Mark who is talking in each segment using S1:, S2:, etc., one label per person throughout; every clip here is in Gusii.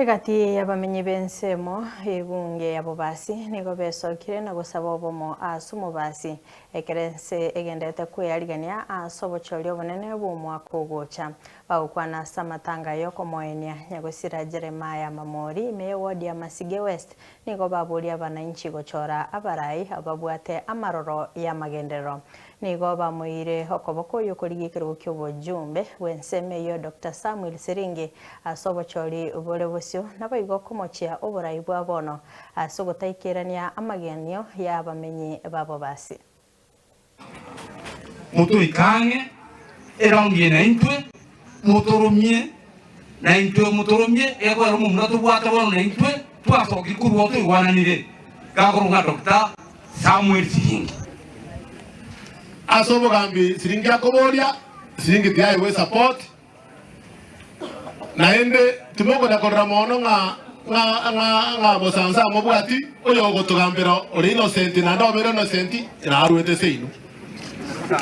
S1: Egati y'abamenyi b'ensemo y'ebunge ya Bobasi nigo besokire na gosaba obomo ase omobasi, ekero ense egenderete kweyarigania ase obochori obonene bw'omwaka ogocha. Bagokwana ase amatanga y'okomoenia nyagosira Jeremiah Mamori ime y'ewodi ya Masige West nigo baboria abanainchi gochora abarai ababwate amaroro y'amagenderero. Nigo bamoeire okoboko oyokorigia ekerogo ki'obojumbe bw'ensemo eyio Doctor Samuel Siringi ase obochori bore bosio, naboigo komochia oborai bwa bono ase ogotaikerania amagenio y'abamenyi ba Bobasi.
S2: Motoike ang'e eraundi eye naintwe, motoromie, naintwe motoromie, egoera omomura tobwate bono naintwe twasokire korwa oo toigwananire, gakorokwa ng'a Doctor Samuel Siringi.
S3: Ase obogambi Siringi akoboria, Siringi tiyaegwa esupport, Naende timokonya korora mono ng'a ng'a ng'a ng'a bosansa amobwati oyogotogambera ore innocent naende obeire innocent narwete seino.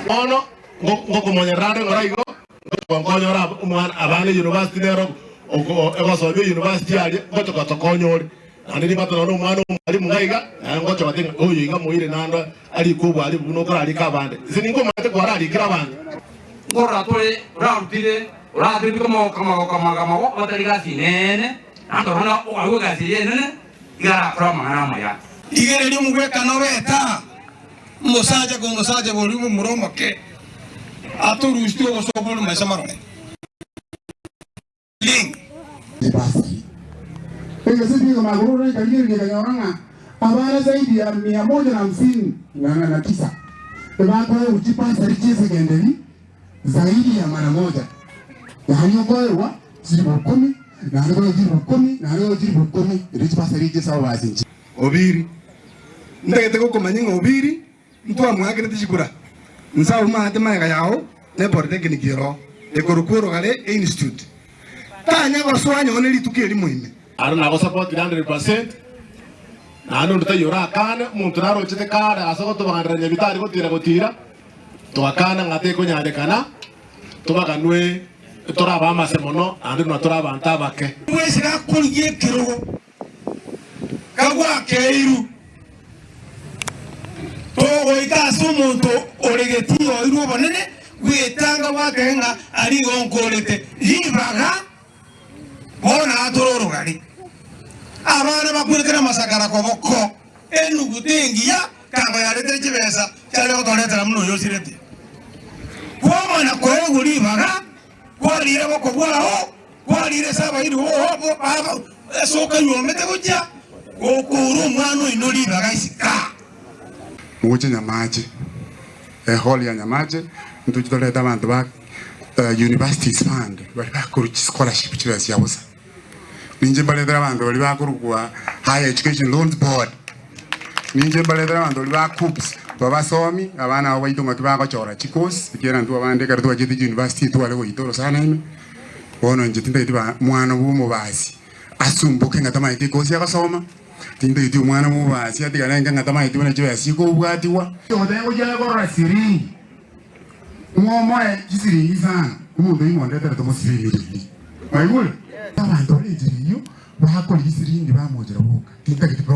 S3: Bono ngokomonyerera ande ng'ora igo ngochia nkonyora omwana abana university nero egosomia university aria ngochia gotokonya ore naende nimbate nonye omwana omwalimu iga iga naye ngochia goteba ng'a oyo iga moire naende arikwe obwalimu buna okorarika abande. Inse ninkomanyete kwararikire abande.
S2: Nkorora tore orarutire oratebi kamago abatari gasi inene, naende tore buna okoegwa egasi eye enene, iga arakore amang'ana amaya.
S4: Rigereria omogwekano bw'etaa, omosacha ka omosacha boria omomura omoke, atorusirie obosooku bore maiso marore.
S5: Chibasari. Egese piga magoro ore ekarigereria ekanyora ng'a abana zaidi ya mia moja na hamsini na tisa ebakoegwa chibasari chi'esekenderi zaidi ya mara moja, yaani okoegwa chilifu ikomi naende koegwa chilifu ikomi naende koegwa chilifu ikomi erio chibasari echi ase ababasi nchi.
S4: Obiri. Ntagete gokomanya ng'a Obiri ntwamoakerete chikura. Inse agwo maate magega yao ne polytechnic ere oo ekorokwa Orogare Institute. Tanya gosoa nyone rituko erimo ime.
S3: Aro nagosapotire hundred percent, naende onde taiyo orakane, omonto narochete kare ase gotobaganera Nyabitari gotira gotira, togakana ng'a tekonyarekana, tobaganwe tore abamase mono naende buna tore abanto abake.
S4: Bwesire gakorigia ekerogo kagwakeirwe, togoika ase omonto ore getii oirwe obonene bw'etanga gwakege ng'a aria igo nkorete ribaga, bono atore orogari. Abana bakwerete namasakara koboko, enuguta engiya kango yaretire chibesa chiare gotoretera buna oyo osirete. Kwamanya koegwa ribaga, kwarire boko bwao, kwarire ase abairi babo ase okanyuomete gochia gokoura omwana oino ribaga isiko.
S5: Mogoche Nyamache, ehall ya Nyamache, ntoche torete abanto ba Universities Fund baria bakorwa chischolarship chibesa chia bosa. Ninche mbaretere abanto baria bakorokwa Higher Education Loans Board, ninche mbaretere abanto baria ba KUCCPS babasomi abana abo baito ng'aki bagochora chicourse ekiagera intwe abande ekero twachete chiuniversity tware goita orosana ime, bono inche tintageti ba mwana bwa omobasi asumbuke ng'a tamanyeti ecourse agosoma. Tintageti omwana bw'obobaasi atigare enka ng'a tamanyeti buna chibesa chikobwatigwa. Ogotenga gochia korora siringi, ng'a omoe chisiringi sana, omonto oyio mondetere tomosibe immediately. Mwaigure? Abanto bare enchera eyio bakorigia siringi bamochera boka. Tintageti problem.